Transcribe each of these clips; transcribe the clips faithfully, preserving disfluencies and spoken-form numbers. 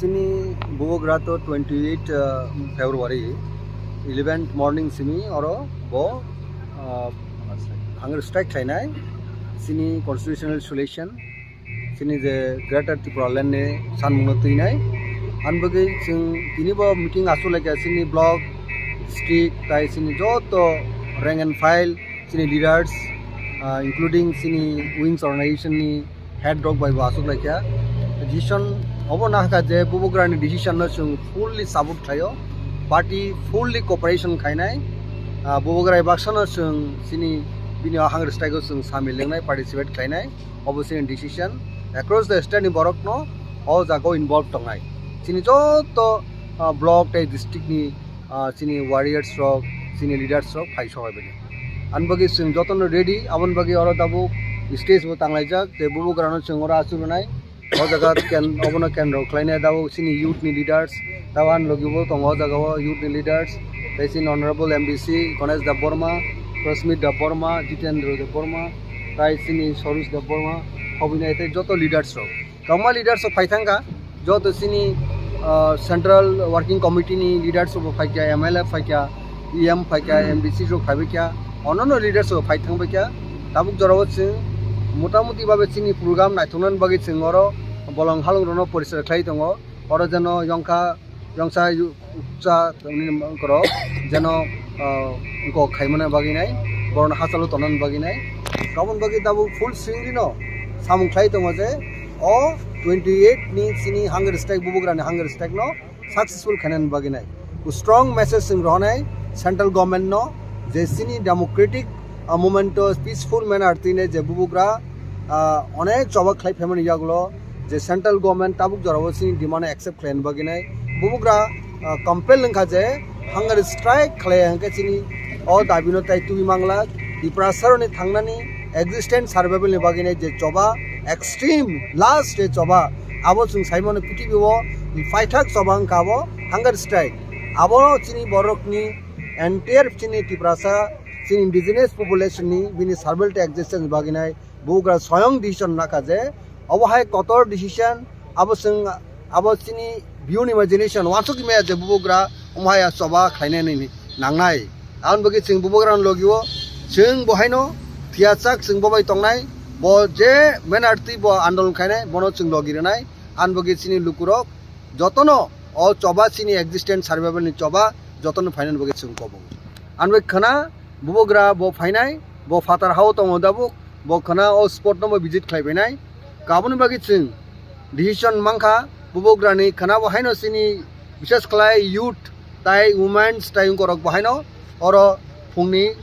Chini Bubagra to twenty eight, uh, February, eleventh morning simi oro bo, uh, hunger strike khlainai. Chini constitutional solution, chini je Greater Tipraland ni sanmungno twinai. Ani bagwi chwng tini bo meeting aswk laikha chini block, district, tai chini joto rank and file, chini leaders, uh, including chini wings organization ni head rok bai bo aswk laikha. Decision obo nahakha je Bubagra ni decision no chwng fully support khlaio, party fully cooperation khainai. Ah, Bubagra baksa no chwng chini bini o hunger strike o chwng samil lengnai, participate khlainai. Obo chini decision. Across the state ni borok no o jaga o involve tongnai. Chini joto, ah, block tei district ni ah, chini warriors rok, chini leaders rok phai sobai bini. Ani bagwi chwng jotono ready, aboni bagwi oro tabuk stage bo tanglaijak, tei Bubagrano chwng oro achuk rwnai. O jaga ken-, obono kendro khlainai tabuk chini youth ni leaders, tabuk ani logi bo tongo o jaga o youth ni leaders, tei chini honorable M D C Ganesh Debbarma, Prasmit Debbarma, Jitendra Debbarma, tai chini Sorosh Debbarma, hobinai tei joto leaders rok. Kwbangma leaders rok phai thangkha, joto chini, ah, Central Working Committee ni leaders rok bo phaikha, M L A phaikha, E M phaikha, M D C rok phaibaikha, onnono leaders rok phai thangbaikha. Tabuk jorao chwng motamuti babe chini program naithoknani bagwi chwng oro bolong halong rokno porichar khlai tongo. Oro jeno yongkha yongsa yu-, uksa tongni borok jeno, ah, kok khaimani bagwi nai, borokno hachalo tongnani bagwi nai. Aboni bagwi tabuk full singri no samung khlai tongo je o twenty eight ni chini hunger strike, Bubagrani hunger strike no successful khainani bagwi nai. Strong message chwng rohonai central government no je chini democratic, ah, movement o peaceful manner tine je Bubagra, ah, onek choba khlai phaimani yagulo je central government tabuk jorao chini demand accept khlaina bagwi nai. Bubagra, ah, compel wngkha je hunger strike khlai hwnkhe chini o dabi no tai twi mangla. Tiprasa rokni thangnani existence survival ni bagwi nai je choba extreme last je choba abo chwng saimano prithibi o paithak choba wngkha abo hunger strike. Abo chini borokni entire chini Tiprasa chini indigenous population ni bini survival tei existence ni bagwi nai Bubagra soyong decision nakha je obo hai kotor decision abo chwng abo chini beyond imagination wansuk maya je Bubagra omo hai choba khlainani nangnai. Aboni bagwi chwng Bubagra ni logi o chwng bo haino thiyachak chwng bo bai tongnai, bo je manner twi bo andolon khainai bono chwng logi rwnai. Aboni bagwi chini lukurok jotono o choba chini existence survival ni choba jotono phainani bagwi chwng kobong. Aboni bagwi khwna Bubagra bo phainai, bo phatar hao tongo tabuk, bo khwna o spot no bo visit khlai phainai. Kaboni bagwi chwng decision mankha, Bubagrani khwna bo haino chini bishes khlai youth tai women's tai wngkorok bo haino oro phungni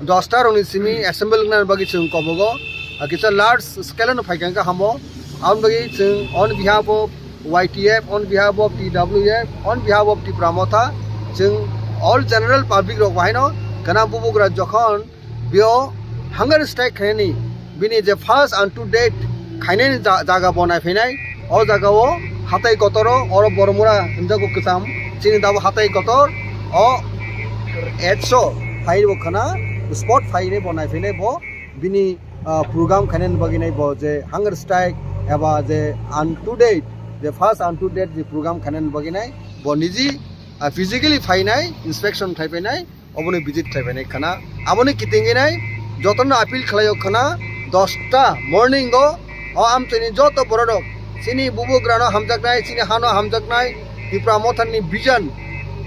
dosta rokni simi assembly wngnani bagwi chwng kobogo, ah, kisa large scale no phaikha hwnkhe hamo. Aboni bagwi chwng on behalf of Y T F, on behalf of T W F, on behalf of Tipra Motha, chwng all general public rok bo haino khwna Bubagra jokhon bio hunger strike khainani bini je first and to date khainani ja-, jaga bo nai phainai, o jaga o hatai kotor o oro Boromura hinjago kwcham chini dabo hatai kotor o etso phai bo khwna spot phainai bo nai phainai bo bini, ah, program khainani bagwi nai bo je hunger strike eba je and to date je first and to date je program khainani bagwi nai bo niji, ah, physically phainai inspection khai phainai. Oboni visit khlai phainai khwna. Aboni kitingwi nai jotono appeal khlaio khwna, dosta morning o o amchaini joto bororok chini Bubagrano hamjaknai, chini hano hamjaknai, Tipra Mothani vision,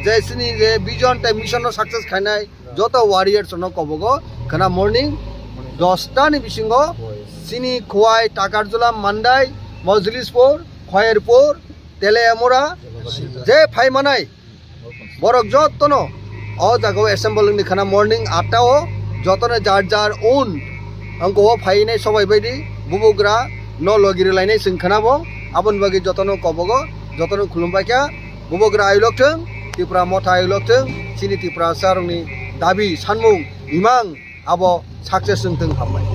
je chini je vision tei mission no success khainai joto warriors no kobogo khwna morning dosta ni bisingo chini Khowai, Takarjula, Mandai, Mojlispur, Khoyerpur, Teliamura je phai manai borok jotono o jaga o assemble wngni khwna morning atta o jotono jar jar own angko o phainai sobai baidi Bubagra no logi rwlainai chwng khwna bo. Aboni bagwi jotono kobogo, jotono khulumbai kha. Bubagra ayulok thwng, Tipra Motha ayulok thwng, chini Tiprasa rokni dabi sanmung imang abo success wngthwng hambai.